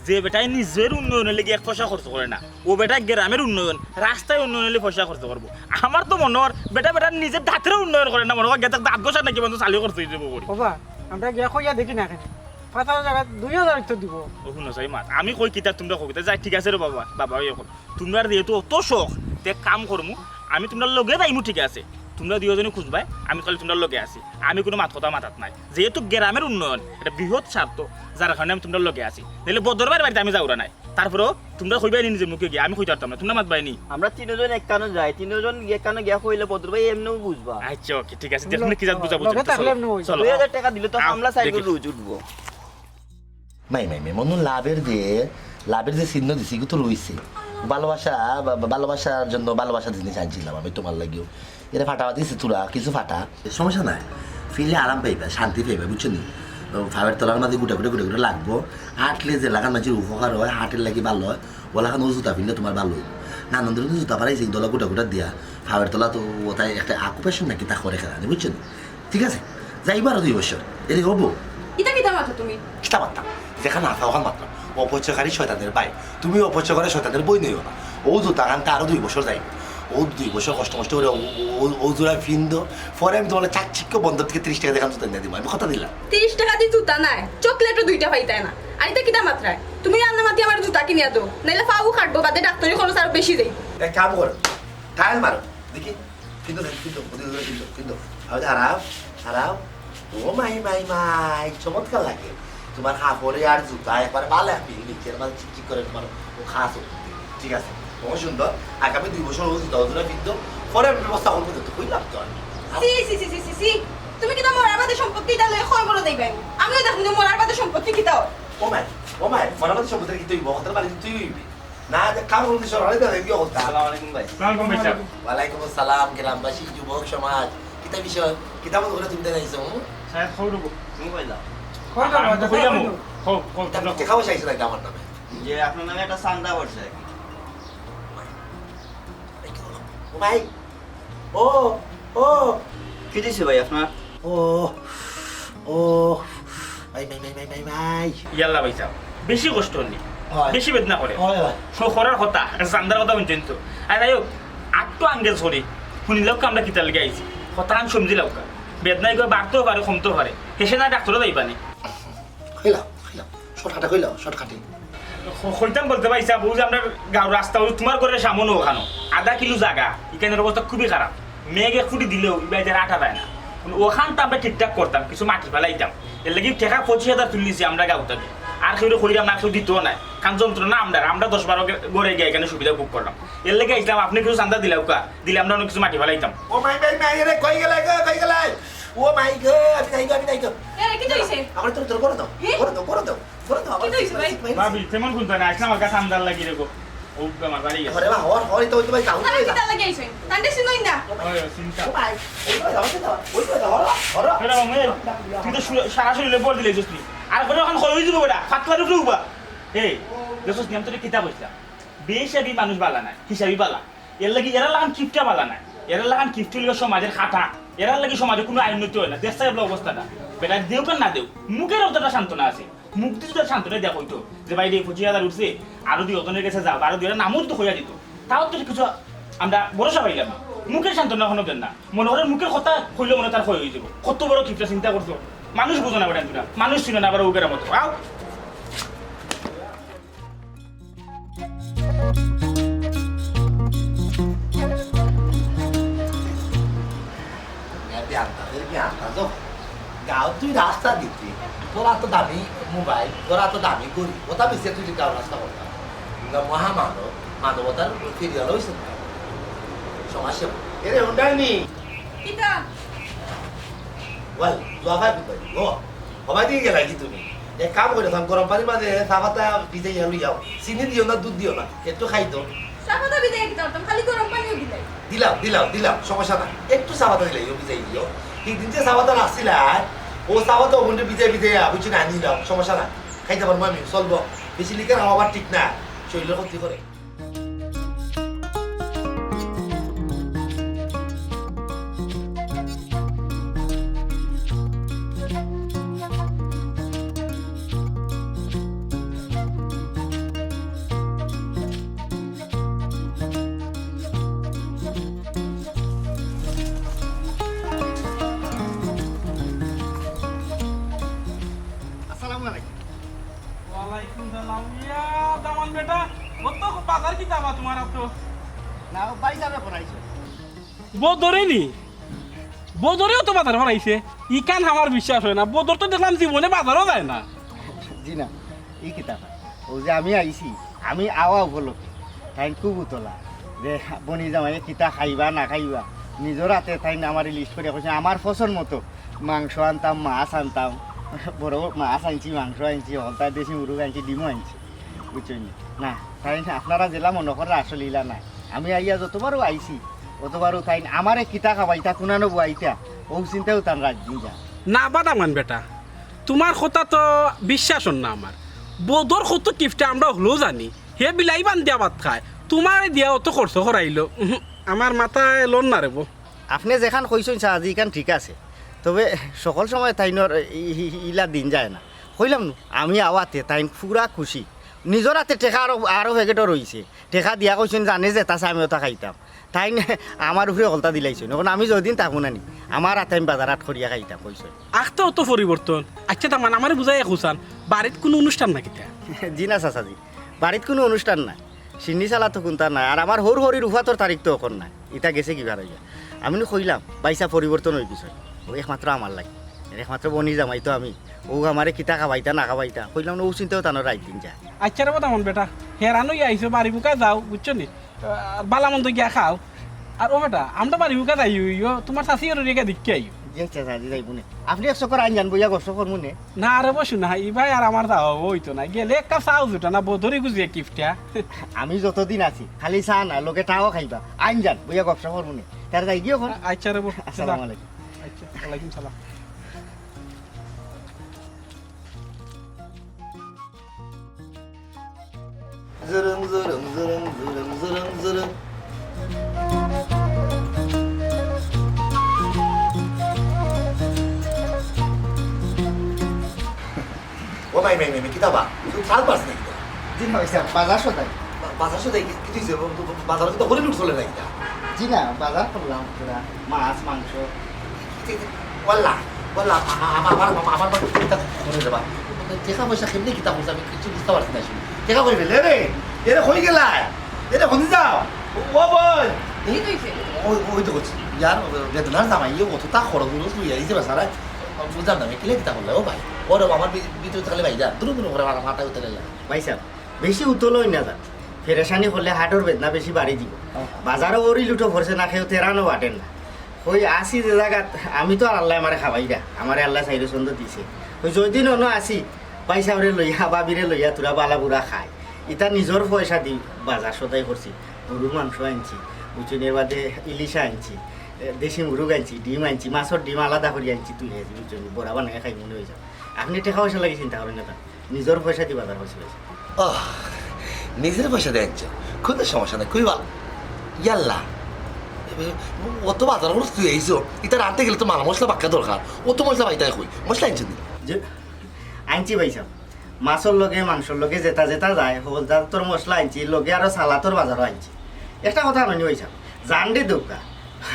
যে বেটায় নিজর উন্নয়নর লাগি এক পয়সা খরচ করে না, অউ বেটায় গ্রামর উন্নয়ন, রাস্তার উন্নয়নর লাগি পয়সা খরচ করবো। আমার তো মনে অর বেটায়, বেটায় নিজর দাঁতরে উন্নয়ন করে না, মনে অর গেছে দাঁত ঘষার নাকি বন্ধু চালু খরচ অইযিবো করি। ওবা, আমরা গিয়া কইয়া দেখি না কেনে? পাঁচ হাজার জাগাত দুই হাজার তো দিবো। ও হুনো সাই মাত, আমি কই কিতা তুমরা কও কিতা। যাই, ঠিক আছে রে বাবা, বাবা অই অখন। তুমরার যেহেতু অত শখ, তে এক কাম করমু, আমি তুমরার লগে যাইমু, ঠিক আছে? তুমরা দুইওজনে খুঁজবায়, আমি খালি তুমরার লগে আছি। আমি কুনু মাত কথা মাতাত নাই। যেহেতু গ্রামর উন্নয়ন, এটা বৃহৎ স্বার্থ, যার কারণে আমি তুমরার লগে আছি। নাইলে বদর ভাইর বাড়িত আমি যাওরা নায়। তারপরেও তুমরা কইবায় নি নিজর মুখে গিয়া, আমি কইতাম পারতাম না। তুমরা মাতবায় নি। আমরা তিনজন এক কানো যাই, তিনজন এক কানো গিয়া কইলে বদর ভাই এমনেউ বুঝবা। আচ্ছা, ওকে, ঠিক আছে। দেখুন কি জাত বুঝাবুঝি লগে করতে, থাকলে চলো, এমনে অইবো। চলো। দুই হাজার টেকা দিলে তো আও, হামলা সাইকেল দেখি। রোজ উঠবো। মাই, মাই, মাই, মনু লাভর যে, লাভর যে চিহ্ন দিছে, ইগু তো রইছে। ভালোবাসা, বা-, বা-, ভালোবাসার জন্য ভালোবাসা জিনিস আনছিলাম আমি তুমার লাগিও। এরে ফাটা দিছে তোরা, কিছু ফাটা। সমস্যা নাই, ফিরলে আরাম পাইবা, শান্তি পাইবা, বুঝছো নি? ও, ফাওয়ের তলার মাঝে গুটা গুটা গুটা গুটা লাগবো। হাঁটলে যে লাখান মানুষের উপকার হয়, হার্টের লাগি ভালো হয়, ও লাখান ও জুতা ফিরলে তুমার ভালো হইব। নানন্দরে কিন্তু জুতা ফাড়াইছে, ইগুলা গুটা গুটা দিয়া, ফাওয়ের তলা তো ওটাই একটা অকুপেশন নাকি তা করে খেলা, বুঝছো নি? ঠিক আছে, যাইবা আরো দুই বছর, এরে হবো। ইতা কিতা মাতো তুমি? কিতা মাততাম? যেখান আছা ওখান মাততাম। অপচয়কারী শয়তানের ভাই। তুমি অপচয় করে শয়তানের বইন অইও না। ও জুতা খান তো আরো দুই বছর যাইব। ও দুই বছর কষ্ট মষ্ট করে ও, ও, ও, ও জোড়া ফিন্দো। পরে আমি তুমার চাকচিক্য বন্দর থাকি তিরিশ টেকা দেখান জুতা এনে দিমু। আমি কথা দিলাম। তিরিশ টেকা দি জুতা নায়, চকলেটও দুইটা পাইতায় না। আর ইতা কিতা মাতরায়? তুমি রান্না মাতি আমার জুতা কিনিয়া দেও, নাইলে পাও কাটবো, বাদে ডাক্তারি খরচ আরো বেশি যাইব। এক কাম করো, ট্রায়াল মারো, দেখি। কিন্তু, কিন্তু, কিন্তু, কিন্তু, কিন্তু, কিন্তু, আরে হারাও, হারাও। ও মাই, মাই, মাই, চমৎকার লাগে। তুমার কাপড়ে আর জুতা একবারে ভালা ফিল নিচ্ছে, মানে চিকচিক করে তুমার ও খাস ও। ঠিক আছে, বহুত সুন্দর। আগামী দুই বছর ও জুতা ও জোড়া ফিন্দো, পরে আমি ব্যবস্থা করবো, তো কইলাম তো আমি। সি, সি, সি, সি, সি, সি। তুমি কিতা মরার বাদে সম্পত্তি ইটা লইয়া কবরো যাইবায়? আমিও দেখমু যে মরার বাদে সম্পত্তি কিতা অয়। ও মাই, ও মাই, মরার বাদে সম্পত্তি কিতা অইব? হকলতার মালিক তুই অইবি। না, যে কাম করতে সরালে তো রেডিও করতে। আসসালামু আলাইকুম ভাই। আসসালামু আলাইকুম ভাই সাহেব। ওয়ালাইকুম আসসালাম, গ্রামবাসী, যুবক সমাজ। কিতা বিষয়? কিতা মনে করে তুমি দেখাইছো, হুম? সাহেব, খবর হবো। তুমি কইলা? কই যাবো? আমি তো কই যাবো? কই যাবো? খবর, খবর, কিতা খবর। টেকা পয়সা আইছে নাকি আমার নামে? যে আপনার নামে একটা চান্দা পড়ছে। ও ভাই, ও, ও। কি দিছে ভাই আপনার? ও, ও, ভাই, ভাই, ভাই, ভাই, ভাই, ভাই। ইয়াল্লা ভাই সাহেব, বেশি কষ্ট অর নি? হয়। বেশি বেদনা করে? হয়, হয়। ও করার কথা, চান্দার কথা হুনছইন তো। আর যাই হোক, আটটু আঙ্গেজ করি, হুনিলাউক্কা আমরা কিতার লাগি আইছি। কথাখান সমঝিলাউক্কা। বেদনা ইগু বাড়তেও পারে, কমতেও পারে। হেষে না ডাক্তারও যাইবা নি। কইলাও, কইলাও, শর্টকাটে কইলাও, শর্টকাটে। ক-, কইতাম বলতে ভাই সাহেব, অউ যে আমরার গাউর রাস্তা, অউ তুমার ঘরর সামনে অখানো, আধা কিলো জাগা, ইখানর অবস্থা খুবই খারাপ। মেঘ এক ফুটি দিলেও ইবায় যে আটা যায় না। অখান তো আমরা ঠিকঠাক করতাম, কিছু মাটি ফালাইতাম। এরলাগি টেকা পঁচিশ হাজার তুলিলিছি আমরা গাউ থাকি। আর কেউরে কইরাম না, কেউ দিতোও নায়। কারণ যন্ত্রণা আমরার, আমরা দশ বারো ঘরে গিয়া ইখান সুবিধা ভোগ কররাম। এরলাগি আইছলাম, আপনে কিছু চান্দা দিলাউক্কা, দিলে আমরা অনেক কিছু মাটি ফালাইতাম। ও মাই, মাই, মাই, এরে, কই গেলে গো, কই গেলে? ও মাই গো, আমি নাই গো, আমি নাই গো। এরে, কিতা অইছে? আমারে তো, তো করে দাও, হি? করে দাও, করে দাও, করে দাও, আমারে কিতা অইছে ভাই? ভাবি, তেমন কুন্তা নায়, আইছলাম হালকা চান্দার লাগি রে গো। অউ বেমার বাড়ি গেছে। আরে বাবা, হর, হর, ইতা অইতো ভাই, কাউন্ট তারা হয়ে যা। কিতা লাগি আইছইন? তানরে চিনইন না। ওই, ওই, চিন্তা। ও ভাই, ওই করে দাও, ওই করে দাও, হর, হর। এরে বাবা, মেয়ে, তুই তো সু-, সারা শরীরে বল দিলাইছস নি। আর করে অখন কই অইযিবো বেটা, ফাতলার উপরে উবা। এই, দেখছস নি, আমি তোরে কিতা কইছলাম? বেহিসাবি মানুষ বালা নায়, হিসাবি বালা। এরলাগি এরা লাখান কিপটা বালা নায়। এরা লাখান কিপটা অইলো সমাজর কাটা। এরার লাগি সমাজো কুনু আয় উন্নতি অয় না। দেখছস এবলা অবস্থাটা। বেটা দেউক আর না দেউক, মুখর অন্তত সান্ত্বনা আছে। মুখ দি তো সান্ত্বনা দিয়া কইতো যে, "ভাই রে, পঁচিশ হাজার উঠছে, আরো দুই একজনর গেছে যাও, আরো দুইটা নামও তো কইয়া দিত।" তাও তো কিছু আমরা ভরসা পাইলাম না। মুখর সান্ত্বনা অখনো দেন না। মনে করের মুখর কথা কইলে মনে অয় তার ক্ষয় অইযিবো। কত বড় কিপটা চিন্তা করছো। মানুষ বুঝো না বেটা তোরা, মানুষ চিনো না, আবার উগের মতো। আও। এ বিয়ানটা, এ বিয়ানটা তো। গাঁও তুই রাস্তা দিতি, তোরা তো দামি মোবাইল, তোরা তো দামি ঘড়ি, ওটা বেশি তুই গাঁও রাস্তা করতাম। কিন্তু মহামানব, মানবতার ফিরিয়াল হইছে না। সমাজ সেবা। এরে, হুন্ডাইনি। কিতা? ওয়াল, জুয়া ভাই বুঝাই, ও। হবায় দিকে গেলায় কি তুমি? এক কাম করি, গরম পানির মাঝে চা পাতা ভিজাইয়া লইয়াও। চিনি দিও না, দুধ দিও না, একটু খাই তো। চা পাতা ভিজাইয়া কিতা করতাম, খালি গরম পানিও দিলাই। দিলাও, দিলাও, দিলাও, সমস্যা নাই। একটু চা পাতা দিলাই, ও ভিজাই দিও। হিদিন যে চা পাতা রাখছিলায়, ও চা পাতা ওগুনরে ভিজাই ভিজাইয়া, বুঝছো না, আনি দিলাও, সমস্যা নাই। খাইতাম পারমু আমি, চলবো। বেশি লিকার খাওয়া আবার ঠিক না, শরীরের ক্ষতি করে। আসসালামু আলাইকুম। ওয়ালাইকুম সালাম। ইয়া, দামান বেটা, ও তো বাজার কিতা বা তোমার তো? না, ও ভাই যাবে পড়াইছে। বদরে নি? বদরেও তো বাজার করাইছে। ইখান আমার বিশ্বাস অয় না। বদর তো দেখলাম জীবনে বাজারও যায় না। জি না, ই কিতা কয়? ও যে আমি আইছি, আমি আওয়া উপলক্ষে তাইন খুব উতলা যে বনি জামাইয়ে কিতা খাইবা না খাইবা, নিজর আতে তাইন আমারে লিস্ট করিয়া কইছে, আমার পছন্দ মতো মাংস আনতাম, মাছ আনতাম, বড় মাছ আনছি, মাংস আনছি, হকলতা দেশি মুরগ আনছি, ডিমও আনছি, বুঝছইন নি? না, তাইন আপনারা যেলা মনো কররা আসলে ইলা নায়। আমি আইয়া যতবারও আইছি, অতবারও তাইন আমারে কিতা খাবাইতা, কুনানো বওয়াইতা, অউ চিন্তায়ও তান রাইত দিন যায়। না বা দামান বেটা, তোমার কথা তো বিশ্বাস অর না আমার। বদর কত কিপটা আমরা অকলেও জানি। হে বিলাই বান্ধিয়া ভাত খায়, তোমারে দিয়া অত খরচ করাইলো। উহু, আমার মাথায় লর না রেবো। আপনে যেখান কইছইন চাচাজি, ইখান ঠিক আছে, তবে সকল সময় তাইনর ই-, ই-, ইলা দিন যায় না। কইলাম নু, আমি আওয়াতে তাইন পুরা খুশি। নিজর আতে টেকা আরো, আরো প্যাকেটও রইছে। টেকা দিয়া কইছইন, জানে যেতা চায় আমি অতা খাইতাম। তাইন আমার উপরে হকলতা দিলাইছইন। অখন আমি যতদিন থাকমু না নি, আমার আতে আমি বাজার হাট করিয়া খাইতাম কইছইন। আখতা অত পরিবর্তন। আইচ্ছা, দামান, আমারে বুঝাইয়া কওছান, বাড়িত কুনু অনুষ্ঠান না কিতা? জি না চাচাজি, বাড়িত কুনু অনুষ্ঠান নাই। শিন্নি চালা তো কুন্তা নাই। আর আমার হউর হরির উফাতর তারিখ তো অখন নাই। ইতা গেছে কিবার অইয়া। আমি নু কইলাম, ভাইসাব পরিবর্তন অই গেছইন। অউ একমাত্র আমার লাগি। একমাত্র বনি জামাই তো আমি। অউ আমারে কিতা খাবাইতা না খাবাইতা। কইলাম নু, অউ চিন্তায়ও তানর রাইত দিন যায়। আইচ্ছা রেবো দামান বেটা, হেরান অইয়া আইছো, বাড়ি বুকা যাও, বুঝছো নি? আর বালা মন্দ গিয়া খাও। আর ও বেটা, আমরা বাড়ি বুকা যাই অইও, তোমার চাচি অর রেগা দেখিয়া আইও। জি আইচ্ছা চাচাজি, যাইমু নে। আপনে এক চক্কর আইন যান, বইয়া গপ সপ করমু নে। না রেবো সোনা, ইবায় আর আমার যাওয়া অইতো না। গেলে এক কাপ চাও জুটে না, বদরি গুজিয়া কিপটা। আমি যতদিন আছি, খালি চা না, লগে টাও খাইবা। আইন যান, বইয়া গপ সপ করমু নে। তে যাইগি অখন। আ-, আইচ্ছা রেবো। আসসালামু আলাইকুম। আইচ্ছা, ওয়ালাইকুম সালাম। জুরুম, জুরুম, জুরুম, জুরুম, জুরুম, জুরুম। ও ভাই, ভাই, ভাই, ভাই, কিতা বা? তুই চাল পাস না কিতা? জি না, ভাইসাব, বাজার সদাই। বা-, বাজার সদাই কি, কিতা অইছে? ব-, ব-, বাজারো কিতা হরি লুট চলে না কিতা? জি না, বাজার করলাম পুরা, মাছ, মাংস। ওয়াল্লা, ওয়াল্লা, আ-, আ-, আমার, আমার, আমার, আমার কিতা করে রে বা? টেকা পয়সা কেমনে কিতা করছে আমি কিচ্ছু বুঝতাম পারছি না আসলে। টেকা কই পেলে রে? এরে কই গেলায়? এরে হনি যাও? ও বইন। এই তো অইছে। ওই, ওই তো করছি। ইয়ার বেদনার জামাই, ইয়ে অততা খরচ উরচ লইয়া আইছে বেচারা। বুঝলাম না, আমি কিলা কিতা করলে, ও ভাই। ওর আমার ভি-, ভিতরে থাকলে ভাই যা, দুরু দুরু করে আমার মাথা উঠে গেল। ভাইসাব, বেশি উতলা অইন না যান। পেরেশানি করলে হাটর বেদনা বেশি বাড়ি দিবো। বাজারো হরি লুটো পড়ছে না, কেউ তেরানো পাটের না। অই আছি যে জাগাত, আমি তো আর আল্লায় আমারে খাবাইরা, আমারে আল্লায় চাইরো ছন্দ দিছে। অই যয়দিন অনো আছি, ভাইসাবরে লইয়া, ভাবিরে লইয়া, থুড়া বালা বুরা খাই। ইতা নিজর পয়সা দি বাজার সদাই করছি, গরুর মাংস আনছি, বুঝছইন, এর বাদে ইলিশা আনছি, এ, দেশি মুরগ আনছি, ডিম আনছি, মাছর ডিম আলাদা করি আনছি, তুই হেজি, বুঝছইন, বড়া বানাই খাই মনে অই যাও। আপনে টেকা পয়সা লাগি চিন্তা করইন না, নিজর পয়সা দি বাজার করছি ভাইসাব। ওহ, নিজর পয়সা দি আনছো, কুনু সমস্যা নাই, খুবই ভালা। ইয়াল্লা, অত বাজার খরচ তুই আইছো, ইতা রানতে গেলে তো মাল মশলা বাক্কা দরকার, অত মশলা পাইতায় কই, মশলা আনছো নি? জি, আনছি ভাইসাব, মাছর লগে মাংসর লগে যেতা যেতা যায়, হকল জাতর মশলা আনছি, লগে আরো সালাতর বাজারও আনছি। একটা কথা কইনি ভাইসাব, জানরে দৌকা,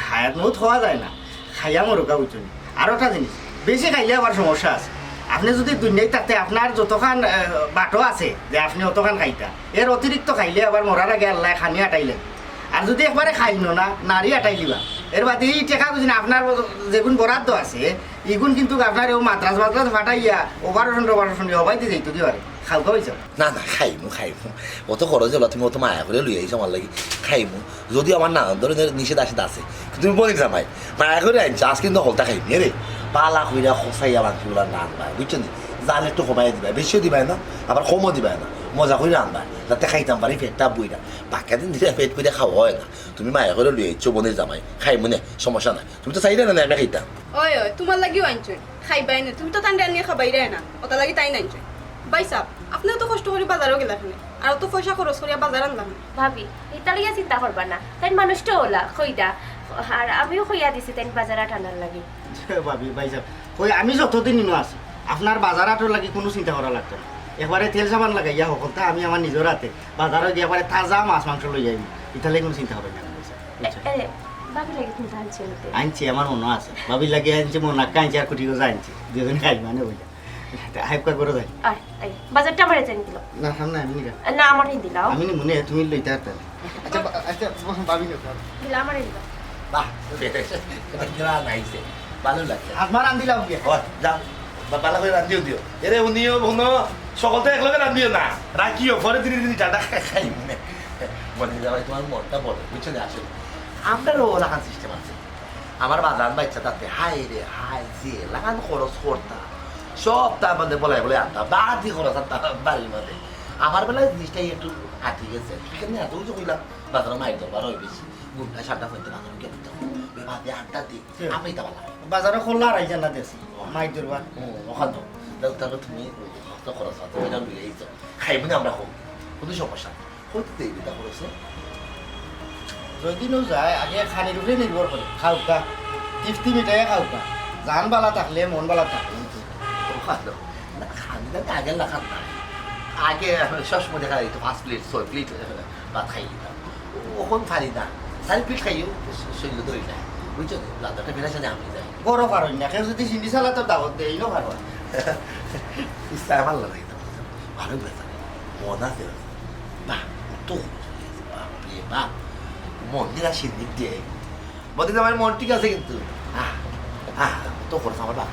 হায়াত মউত কওয়া যায় না, খাইয়া মরুকা বুঝছইন। আর একটা জিনিস, বেশি খাইলে আবার সমস্যা আছে। আপনে যুদি দুনিয়াত থাকতে আপনার যতখান, আহ, বাটো আছে যে আপনে অতখান খাইতা, এর অতিরিক্ত খাইলে আবার মরার আগে আল্লায় খানি আটাইলে। আর যুদি একবারে খাইন না, নাড়ি আটাইলিবা। এর বাদে ই টেকা বুঝছইন আপনার যেগুন বরাদ্দ আছে, ইগুন কিন্তু আপনার অউ মাদ্রাস মাদ্রাস ফাটাইয়া operation টপারেশন হবাইতে যাইতো কি পারে। খাও খাওয়াইছো? না, না, খাইমু, খাইমু। অত খরচ অইলো, তুমি অত মায়া করি লই আইছো আমার লাগি। খাইমু। যদিও আমার নানান ধরনর নিষেধ আষেধ আছে। কিন্তু তুমি বইন জামাই, মায়া করি আনছো, আইজ কিন্তু হকলতা খাইমু, এরে। বালা কইরা খসাইয়া মাংসগুলা রানবায়, বুঝছো নি? জাল একটু কমাইয়া দিবায়, বেশিও দিবায় না, আবার কমও দিবায় না। মজা করি রানবায়, যাতে খাইতাম পারি পেটটা বইরা। বাক্কা দিন দিলে পেট বইরা খাওয়া অয় না। তুমি মায়া করি লইয়া আইছো বইনর জামাই, খাইমু নে, সমস্যা নাই। তুমি তো চাইরায় না, আমি খাইতাম। ওই, ওই, তুমার লাগিও আনছইন, খাইবায় নে। তুমি তো তানরে আনিয়া খাবাইরায় না, ওটার লাগি তাইন আনছইন। ভাইসাব, আপনে অত কষ্ট করি বাজারো গেলা কেনে? আর অত পয়সা খরচ করিয়া বাজার আনলা কেনে? ভাবি, ইতা লইয়া চিন্তা করবা না। তাইন মানুষটা অলা, কইরা। আর আমিও কইয়া দিছি তাইন বাজার আনার লাগি। ভাবি, ভাইসাব, কই আমি যতদিন ইনো আছি, আপনার বাজার আটর লাগি কুনু চিন্তা করা লাগতো না। একবারে তেল সাবান লাগাইয়া হকলতা আমি আমার নিজর আতে বাজারো গিয়া একবারে তাজা মাছ মাংস লইয়া আইমু। ইতার লাগি কুনু চিন্তা করবা না, ভাইসাব। বুঝছো? এ, এ, ভাবির লাগি কুনতা আনছে মতে? আনছি, আমার মনো আছে। ভাবির লাগি আনছি, মনাক্কা আনছি, আর কুটি গজা আনছি। দুইজনে খাইমু নে বইয়া। তে আইক্কা ঘরো যাই। আয়, আয়। বাজারটা আমারে চাইন দিলাও। না, সামনে আমি নিলাম। না, আমারে দিলাও। আমি নিমু নে, তুমি লইতা পারতায় না। আচ্ছা, বা-, আচ্ছা, বা-, ভাবি না, ভাবি। দিলা আমারে দিলাও। বাহ, বেশ। একটা গ্রান আইছে। ভালো লাগছে। আম্মা রান্ধিলাও গিয়া। ও, যাও। বা-, ভালা করি রান্ধিও দিও। এরে, উনিও, হুনো, সকলতা একলগে রান্ধিও না। রাখিও, পরে ধীরে ধীরে ঠান্ডা খাই, খাই মনে। বইনর জামাই, তুমার মনটা বড়, বুঝছো নি? আসলে আমরারও অলাখান system আছে। আমার বাজান বাইচ্চা থাকতে হায় রে হায়, যে লাখান খরচ করতা, সব তার মধ্যে বলাই বলাই আনতা, বাড়তি খরচ আনতা বাড়ির মধ্যে। আমার বেলায় জিনিসটা একটু আটকি গেছে, এখানে এত কিছু কইলাম, বাজারো মাইর দরবার অয় বেশি, গুন্ডা সান্ডা হইতে বাজারো গিয়া দিতে হবে, বাদে আড্ডা দি, হুম। আমি তো ভালা। বাজারো খোলা রাইজা না দেছি, মাইর দরবার। হুম, ওখান তো, তাহলে তুমি তো খরচ আছে, এটা লইয়া আইছো, খাইমু নে আমরা, হোক, কুনু সমস্যা নাই। কইতে দেই বেটা খরচে? যদিনও যায়, আগে খানির উপরে নির্ভর করে। খাউক্কা। তৃপ্তি মিটাইয়া খাউক্কা। জান বালা থাকলে, মন বালা থাকলে। ও খালো। না, খানি দানি আগের লাখান না। আগে সবসময় দেখা যাইতো পাঁচ প্লেট, ছয় প্লেট ভাত খাই দিতাম। অখন পারি না। চাইর প্লেট খাইও, শরীল ধরি না। বুঝছো তো? রান্নাটা বেলা সাথে আমি যাই। গরো পারইন না। কেউ যদি সিন্ডি সালাতর দাওয়াত দেয়, ইনো পারবা। ইচ্ছা আমার লাগে। ভালো বেচা। মন আছে। বাহ, কত খরচ অইছে, বাপ রে বাপ। মন্দির আর সিন্দির দিয়ে। বলতে আমার মন ঠিক আছে কিন্তু। আহ, আহ, কত খরচ আমার বাপ।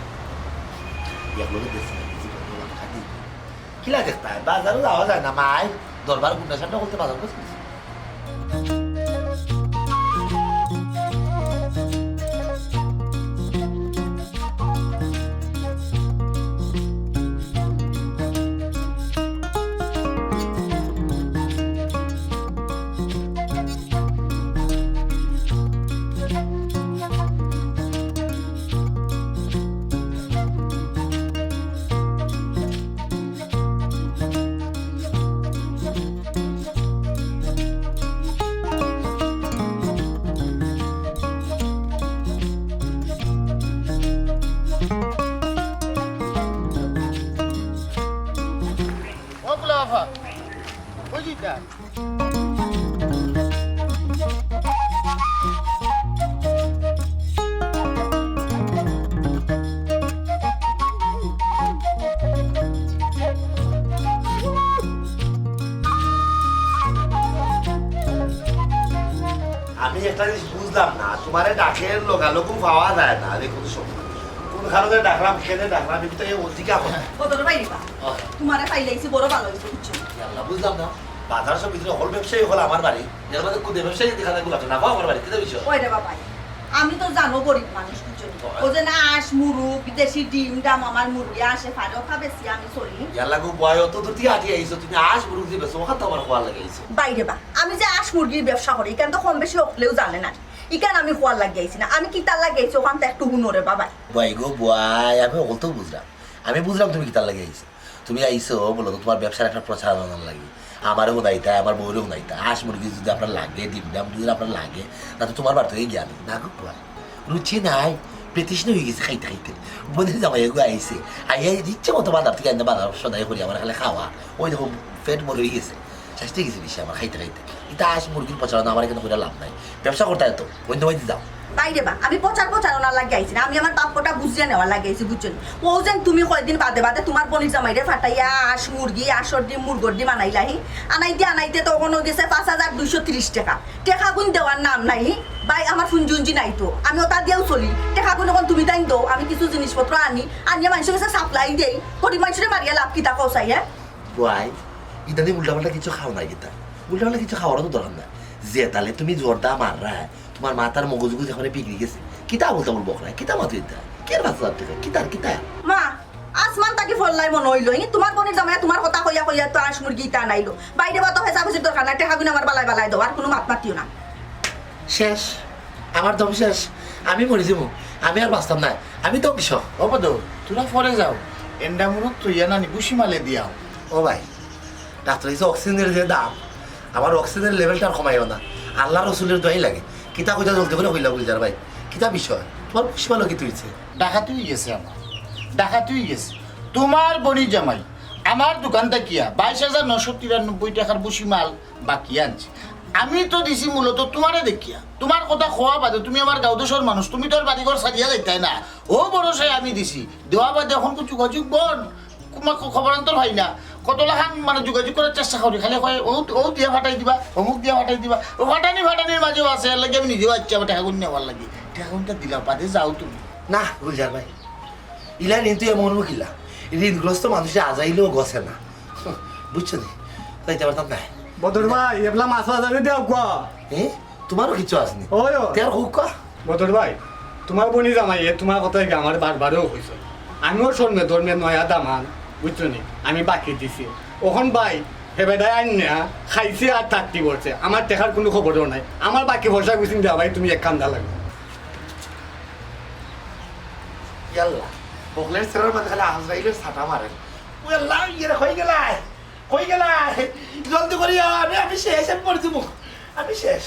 এক লোকে দেখছি না, দেখছি কত টাকা দিই। কিলা দেখতা, বাজারো যাওয়া যায় না, মাই দরবার গুন্ডা সান্ডা করতে বাজার করছিস। ও ফুলা বাবা, ওই যে এটা। আমি একটা জিনিস বুঝলাম না, তোমারে ডাকের লগালগ পাওয়া যায় না, দেখো তো সব। কোন কারণে ডাকলাম, কেনে ডাকলাম, এটা তো এই অধিকার হয়। বদর ভাই রে বা, ও। তোমারে পাইলাইছি, বড় ভালা অইছে, বুঝছো? ইয়াল্লা, বুঝলাম না। বাজার সব ভিতরে হকল ব্যবসায়ী হকল আমার বাড়ি। এর মধ্যে কুদে ব্যবসায়ী দেখা যায় গোলাপটা না পাও আমার বাড়ি, কিতা বিষয়? ওই রে বাবা, আমি তো জানো গরিব মানুষ, বুঝছো নি? ও। ও যে না আঁশ, মুরগ, বিদেশি ডিম, ডাম, আমার মুরগি, আঁশে ফারে, ওটা বেশি আমি চলি। ইয়াল্লা গো বয়, অত দূর থাকি আটি আইছো, তুমি আঁশ মুরগ দিবে, ওখান তো আমার খোয়া লাগে আইছো। বাইরে বা, আমি যে আঁশ মুরগির ব্যবসা করি, ইখান তো কম বেশি হকলেও জানে না। ইখান আমি খোয়ার লাগি আইছি না, আমি কিতার লাগি আইছি, ওখান তো একটু হুনো রে বাবা। বয় গো বয়, আমি হকল তো বুঝলাম। আমি বুঝলাম তুমি কিতার লাগি আইছো। তুমি আইছো মূলত তোমার ব্যবসার একটা প্রচারণার লাগি। আমারে হুনাইতা, আমার বউরে হুনাইতা। আঁশ মুরগি যদি আপনার লাগে, ডিম ডাম যদি আপনার লাগে, তা তো তোমার বাড়ি থেকে গিয়া আনি। না গো, পুয়া। রুচি নাই, পেটিস হয়ে গেছে খাইতে খাইতে। বইনর জামাই এগু আইছে। আইয়া ইচ্ছে মতো বাজার থেকে আনতে বাজার সদাই করি আমার খালি খাওয়া। ওই দেখো, পেট বড় হয়ে গেছে। শেষ হয়ে গেছে বেশি আমার খাইতে খাইতে। এটা আঁশ মুরগির প্রচারণা আমার এখানে করে লাভ নাই। ব্যবসা করতে হয় তো, অন্য বাড়িতে যাও। বাইরে বা, আমি প্রচার প্রচারণার লাগি আইছি না, আমি আমার প্রাপ্যটা বুঝিয়া নেওয়ার লাগি আইছি, বুঝছো নি? ও যেন তুমি কয়দিন বাদে বাদে তোমার বইনর জামাইরে ফাটাইয়া আঁশ মুরগি, আঁশর ডিম, মুরগর ডিম আনাইলাহি। আনাইতে আনাইতে তো অখন অই গেছে পাঁচ হাজার দুইশো তিরিশ টেকা। টেকাগুন দেওয়ার নাম নাই। ভাই, আমার পুঞ্জি উঞ্জি নাই তো, আমি ওটা দিয়াও চলি। টেকাগুন অখন তুমি তাইন দেও, আমি কিছু জিনিসপত্র আনি, আনিয়া মানষর গেছে supply দেই। গরিব মানষরে মারিয়া লাভ কিতা কও চাই, হ্যাঁ? বয়, ইদানিং উল্টাপাল্টা কিছু খাও না কিতা? উল্টাপাল্টা কিছু খাওয়ারও তো দরকার না। যে তালে তুমি জর্দা মাররায়, তোমার মাথার মগজগুজ একেবারে বিগড়ি গেছে। কিতা বলতে বলবো ওখানে? কিতা মাতো ইতা? কে পাঁচ হাজার টেকা? কিতার কিতা? মা, আসমান থাকি ফল্লাই মনো অইলো। ই তুমার বইনর জামাইয়ে তুমার কথা কইয়া কইয়া তো আস মুরগি ইতা আনাইলো। বাইরে বা তো হেসা খুশির দরকার নাই, টেকাগুন আমার বালায় বালায় দেও, আর কুনু মাত মাতিও না। শেষ, আমার দম শেষ। আমি মরি যাইমু, আমি আর বাঁচতাম নায়, আমি ধ্বংস। ও বদর, তোরা পরে যাও, এন্ডা মুরুক থইয়া নানি বুসি মালে দিয়াও। ও ভাই, ডাক্তার, এই যে অক্সিজেনের যে দাম, আমার অক্সিজেনের লেভেলটা আর কমাইও না। আল্লাহ রসুলের দোয়াই লাগে। কিতা কইতা জলদি করি কইলা গুলজার ভাই, কিতা বিষয়? তুমার বুসি মালো কিতা অইছে? ডাকাতি অইগেছে আমার, ডাকাতি অইগেছে। তুমার বইনর জামাই আমার দোকান থাকিয়া বাইশ হাজার নয়শো তিরানব্বই টেকার বুসি মাল বাকি আনছে। আমি তো দিছি মূলত তুমারে দেখিয়া, তুমার কথা কওয়া বাদে। তুমি আমার গাঁও দেশর মানুষ, তুমি তো আর বাড়িঘর ছাড়িয়া যাইতায় না। অউ ভরসায় আমি দিছি, দেওয়া বাদে অখন কুনু যোগাযোগ বন্ধ, কুনু খ-, খবরান্তর পাই না। কত লাখান মানে যোগাযোগ করার চেষ্টা করি, খালি কয়, "অউ, অউ দিয়া ফাটাই দিবা, অমুক দিয়া ফাটাই দিবা।" অউ ফাটানি ফাটানির মাঝেও আছে, এর লাগি আমি নিজেও আইছি আবার টেকাগুন নেওয়ার লাগি। টেকাগুনটা দিলাও, বাদে যাও তুমি। না গুলজার ভাই, ইলা ঋণ তুই এমন কিলা, ঋণগ্রস্ত মানুষে আজাইলেও গছে না, বুঝছো নি? যাইতে পারতাম না। বদর ভাই, এবলা মাছ বাজারে দেও কুয়া। এ, তুমারও কিছু আসেনি? ওই, ওই। তের হুক্কা। বদর ভাই, তুমার বইনর জামাইয়ে তুমার কথা কি আমারে বারবারও কইছে। আমিও শরমে ধর্মে নয়া দামান, বুঝছো নি? আমি বাকি দিছি। অখন ভাই, হে বেটায় আইন না, খাইছে আর থাকতি বলছে। আমার টেকার কুনু খবরও নাই। আমার বাকি পয়সা গুছিন দেওয়া ভাই, তুমি এক কান্দা লাগবে। ইয়াল্লা, বকলের সেরার মাঝে খালি আজরাইলের ছাটা মারে। ও আল্লাহ, ইয়ে রে, কই গেলায়? কই গেলায়? জলদি করি আও, আমি, আমি শেষ, আমি মরি যাইমু। আমি শেষ।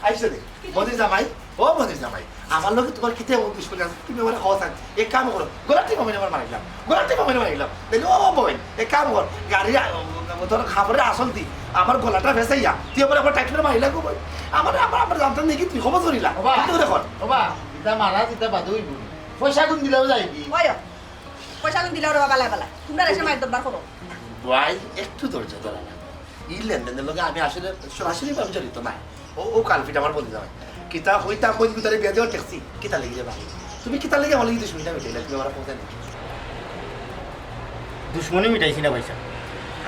আইসো দে, বইনর জামাই, ও বইনর জামাই, আমার লগে তুমার কিতা এমন দুশমনি আছে? তুমি আমারে কও চাইন, এক কাম করো, গলার টিপা মারি আমার মারিলাম, গলার টিপা মারি মারিলাম। তাইলে ও বইন, এক কাম কর, গাড়ি, তোর কাপড়ের আসল দি, আমার গলাটা ফেসাইয়া, তুই আমার, আমার টাইট করে মারিলা গো বইন। আমার, আমার, আমার জানতাম নাকি তুই খবর করিলা। বাবা। তুই তো দেখো। বাবা, ইতা মারা, ইতা বাদে অইবো। পয়সাগুন দিলাও যাইবি। ওই, পয়সাগুন দিলাও রে বাবা, বালায় বালায়। তুমরা এসে মায়ের দরবার করো। ভাই, একটু ধৈর্য ধরা লাগবো। ই লেনদেনের লগে আমি আসলে সরাসরি ভাবে জড়িত নায়। ও, ও কালপিট আমার বইনর জামাই। কিতা কইতাম, বইন কিতারে বিয়া দেওয়ার ঠেকছি। কিতা লাগি রে ভাই? তুমি কিতা লাগি আমার লাগি দুশমনিটা মিটাইলা? তুমি আমার কথা নাকি? দুশমনি মিটাইছি না ভাইসাব।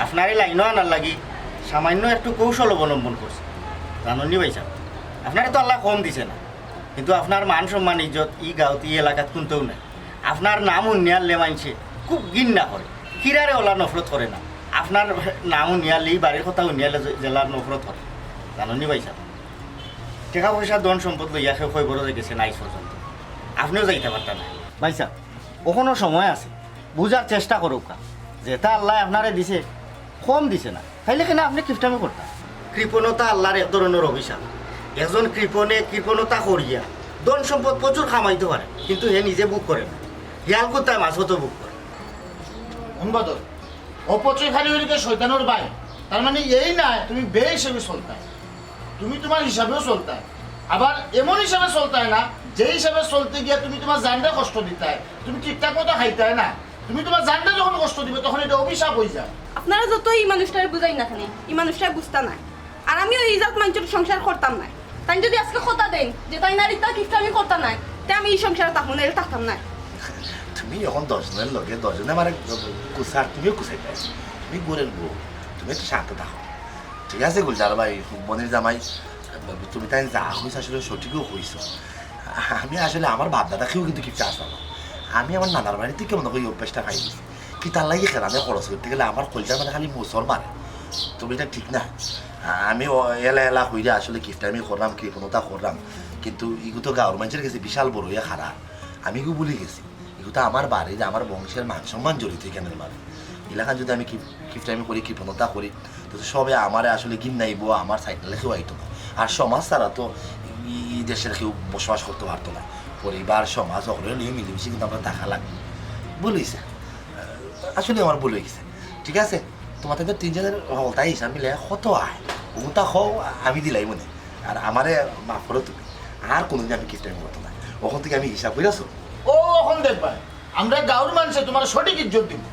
আপনারে লাইনো আনার লাগি সামান্য একটু কৌশল অবলম্বন করছি। জানইন নি ভাইসাব, আপনারে তো আল্লায় কম দিছে না, কিন্তু আপনার মান সম্মান ইজ্জত ই গাঁওত ই এলাকাত কুনটাউ নাই। আপনার নাম হুনিয়ারলে মাইনষে খুব ঘিন্না করে, কিরারে অলা নফরত করে না। আপনার নাম হুনিয়ারলে, ই বাড়ির কথা হুনিয়ারলে যে-, যেলা নফরত করে। জানইন নি ভাইসাব, টেকা পয়সা ধন সম্পদ লইয়া কেউ কয়বরো গেছে না আইজ পর্যন্ত। আপনেও যাইতা পারতা না। ভাইসাব, অখনো সময় আছে, বুঝার চেষ্টা করউক্কা। যেটা আল্লায় আপনারে দিছে, কম দিছে না, তাইলে কেনে আপনে কিপটামি করতা? কৃপণতা আল্লার এক ধরনর অভিশাপ। একজন কৃপণে কৃপণতা করিয়া ধন সম্পদ প্রচুর কামাইতো পারে, কিন্তু হে নিজে ভোগ করে না। হিয়াল কুত্তায় মাছ কতো ভোগ করে। হুন বদর, অপচয়কারী অইলে শয়তানর ভাই। তার মানে এই নায় তুমি বে হিসাবে চলতায়, তুমি তুমার হিসাবেও চলতায়, আবার এমন হিসাবে চলতায় না যে হিসাবে চলতে গিয়া তুমি তুমার জানরে কষ্ট দিতায়, তুমি ঠিকঠাক মতো খাইতায় না। তুমি তুমার জানরে যখন কষ্ট দিবায় তখন ইটা অভিশাপ অইযায়। আপনারা যতই ই মানুষটারে বুঝাইন না কেনে, ই মানুষটায় বুঝতা নায়। আর আমিও ই জাত মাইনষর সংসার করতাম নায়। তাইন যদি আজকে কথা দেইন যে তাইন আর ইতা কিপটামি করতা নায়, তে আমি ই সংসারো থাকমু না, এরে থাকতাম নায়। তুমি অখন দশ জনর লগে দশ জনে আমারে কুচার, তুমিও কুচাইতায়। তুমি ঘরর বউ, তুমি একটু শান্ত থাকো। ঠিক আছে গুলজার ভাই, বইনর জামাই, তুমি তাইন যা কইছো আসলে সঠিকউ কইছো। আমি আসলে আমার বাপ দাদা কেউ কিন্তু কিপটা আছলা না। আমি আমার নানার বাড়িত থাকি মনে করি অভ্যাসটা পাই গেছি। কিতার লাগি কেরানে খরচ করতে গেলে আমার কলিজার মাঝে খালি মোচড় মারে। তুমি ইটা ঠিক না। আমি অ-, এলা এলা কইরা আসলে কিপটামি করলাম, কৃপণতা করলাম, কিন্তু ইগু তো গাঁওর মাইনষর গেছে বিশাল বড় অইয়া খাড়া। আমি ইগু ভুলি গেছি। ইগু তো আমার বাড়ির, আমার বংশের মান সম্মান জড়িত ইখানর মাঝে। ইলাখান যদি আমি কিপ-, কিপটামি করি, কৃপণতা করি, তো সবে আমারে আসলে ঘিন্নাইবো, আমার সাইডে কেউ আইতো না। আর সমাজ ছাড়া তো ই, ই দেশর কেউ বসবাস করতে পারতো না। পরিবার, সমাজ, হকলরে লইয়া মিলিমিশি কিন্তু আমরা থাকা লাগবো। ভুল অইছে, আসলে আমার ভুল অইগেছে। ঠিক আছে, তুমার তো তিনজনর হকলতায় হিসাব মিলে কত আয়, অতা কও, আমি দিলাইমু নে। আর আমারে মাফ করো তুমি, আর কুনুদিন আমি কিপটামি করতাম না। অখন থাকি আমি হিসাব করি আছো। ও, অখন দেখবায়, আমরা গাঁওর মাইনষে তুমার সঠিক ইজ্জত দিবো।